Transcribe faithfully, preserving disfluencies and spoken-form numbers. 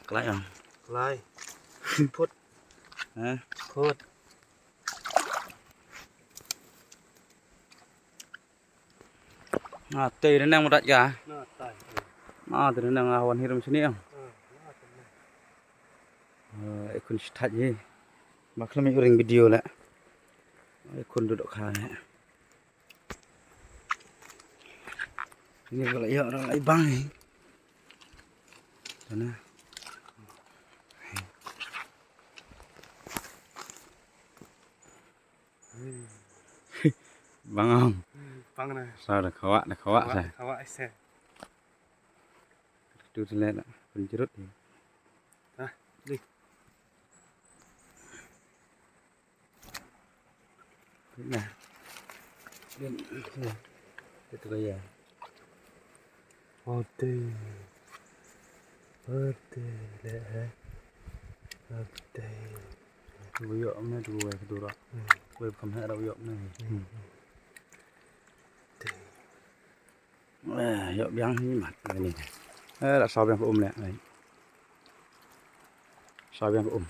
Klai ong. Klai. Phut. Ha? Phut. Ah, te nang madat ka. Na tai. Ah, te nang ah wan hiram sini ong. Ah, na tai. Eh, khun shi thait hi. Ba khlem ïa ring video la. Eh, khun duduk kha ne. Ni ka la ïoh la bang hi. Sana. Bang ong. Bang na. Sa da khawa, da khawa sa. Khawa sa. Tu sele na. Penjerut ni. Ha, ni. Nah. Dia, dia, dia tu gaya. Ode. Ode le eh. Ode. Tu yo amne tu gaya kedura. Hmm. Gaya bukan hak dah yo amne. Hmm. Ode. Eh, ïoh biang hi mat ni. Eh, la saw biang ka um leh. Saw biang ka um.